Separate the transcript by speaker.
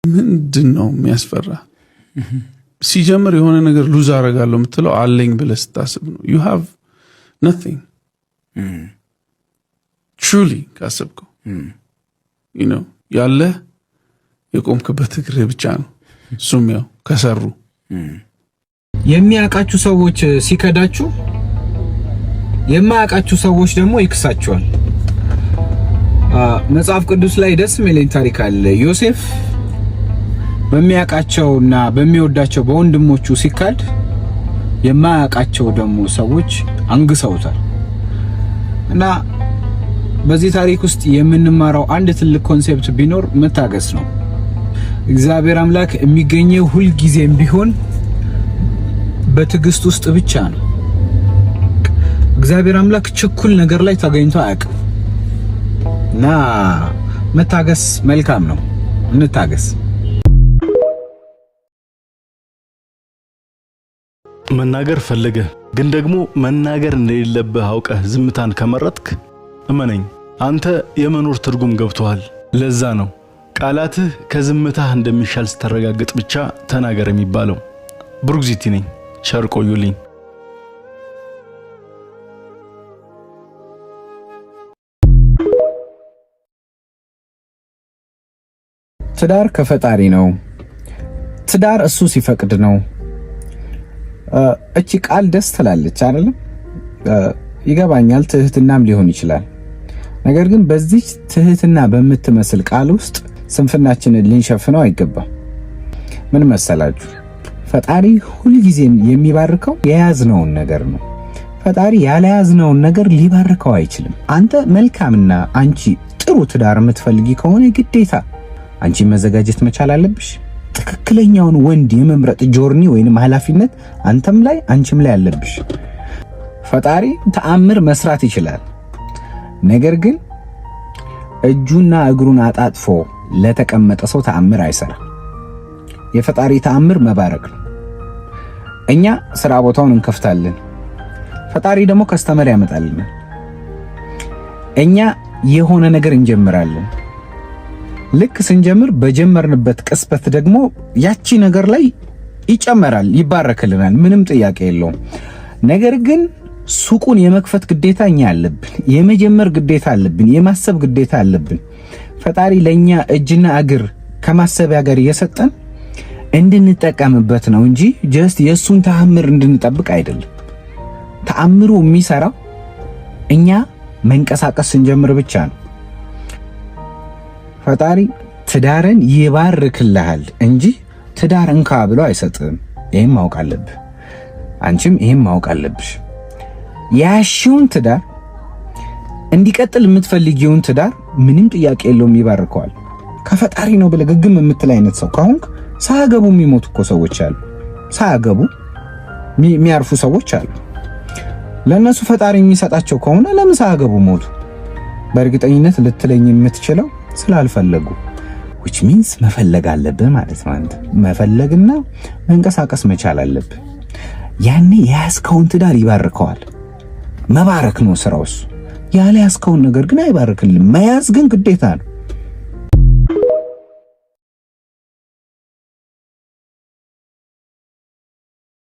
Speaker 1: ምንድን ነው የሚያስፈራ? ሲጀምር የሆነ ነገር lose አደርጋለሁ የምትለው አለኝ ብለህ ስታስብ ነው። You have nothing truly ካሰብከው ያለህ የቆምክበት እግርህ ብቻ ነው። እሱም ያው ከሰሩ።
Speaker 2: የሚያውቃችሁ ሰዎች ሲከዳችሁ፣ የማያውቃችሁ ሰዎች ደግሞ ይክሳችኋል። መጽሐፍ ቅዱስ ላይ ደስ የሚለኝ ታሪክ አለ። ዮሴፍ በሚያውቃቸውና በሚወዳቸው በወንድሞቹ ሲካድ የማያውቃቸው ደግሞ ሰዎች አንግሰውታል። እና በዚህ ታሪክ ውስጥ የምንማረው አንድ ትልቅ concept ቢኖር መታገስ ነው። እግዚአብሔር አምላክ የሚገኘው ሁልጊዜም ቢሆን በትዕግስት ውስጥ ብቻ ነው። እግዚአብሔር አምላክ ችኩል ነገር ላይ ተገኝቶ አያውቅም። እና መታገስ መልካም ነው። እንታገስ።
Speaker 3: መናገር ፈልገህ ግን ደግሞ መናገር እንደሌለብህ አውቀህ ዝምታን ከመረጥክ እመነኝ፣ አንተ የመኖር ትርጉም ገብቶሃል። ለዛ ነው ቃላትህ ከዝምታህ እንደሚሻል ስተረጋግጥ ብቻ ተናገር የሚባለው። ብሩክዚቲ ነኝ። ቸር ቆዩልኝ።
Speaker 2: ትዳር ከፈጣሪ ነው። ትዳር እሱ ሲፈቅድ ነው። እቺ ቃል ደስ ትላለች አይደለም? ይገባኛል። ትህትናም ሊሆን ይችላል። ነገር ግን በዚች ትህትና በምትመስል ቃል ውስጥ ስንፍናችንን ልንሸፍነው አይገባም። ምን መሰላችሁ? ፈጣሪ ሁልጊዜም የሚባርከው የያዝነውን ነገር ነው። ፈጣሪ ያለያዝነውን ነገር ሊባርከው አይችልም። አንተ መልካምና አንቺ ጥሩ ትዳር የምትፈልጊ ከሆነ ግዴታ አንቺ መዘጋጀት መቻል አለብሽ። ትክክለኛውን ወንድ የመምረጥ journey ወይንም ኃላፊነት አንተም ላይ አንቺም ላይ አለብሽ። ፈጣሪ ተአምር መስራት ይችላል። ነገር ግን እጁና እግሩን አጣጥፎ ለተቀመጠ ሰው ተአምር አይሰራም። የፈጣሪ ተአምር መባረክ ነው። እኛ ስራ ቦታውን እንከፍታለን፣ ፈጣሪ ደግሞ customer ያመጣልናል። እኛ የሆነ ነገር እንጀምራለን። ልክ ስንጀምር በጀመርንበት ቅጽበት ደግሞ ያቺ ነገር ላይ ይጨመራል፣ ይባረክልናል። ምንም ጥያቄ የለውም። ነገር ግን ሱቁን የመክፈት ግዴታ እኛ አለብን። የመጀመር ግዴታ አለብን። የማሰብ ግዴታ አለብን። ፈጣሪ ለኛ እጅና እግር ከማሰቢያ ጋር እየሰጠን እንድንጠቀምበት ነው እንጂ just የእሱን ተአምር እንድንጠብቅ አይደለም። ተአምሩ የሚሰራው እኛ መንቀሳቀስ ስንጀምር ብቻ ነው። ፈጣሪ ትዳርን ይባርክልሃል እንጂ ትዳር እንካ ብሎ አይሰጥም። ይህም ማወቅ አለብህ። አንቺም ይህም ማወቅ አለብሽ። ያሺውን ትዳር እንዲቀጥል የምትፈልጊውን ትዳር ምንም ጥያቄ የለውም ይባርከዋል። ከፈጣሪ ነው ብለህ ግግም የምትል አይነት ሰው ከሆንክ ሳያገቡ የሚሞቱ እኮ ሰዎች አሉ። ሳያገቡ የሚያርፉ ሰዎች አሉ። ለእነሱ ፈጣሪ የሚሰጣቸው ከሆነ ለምን ሳያገቡ ሞቱ? በእርግጠኝነት ልትለኝ የምትችለው ስላልፈለጉ፣ which means መፈለግ አለብህ ማለት ነው። አንተ መፈለግና መንቀሳቀስ መቻል አለብህ። ያኔ የያዝከውን ትዳር ይባርከዋል። መባረክ ነው ስራው እሱ። ያለ ያዝከውን ነገር ግን አይባርክልም። መያዝ ግን ግዴታ ነው።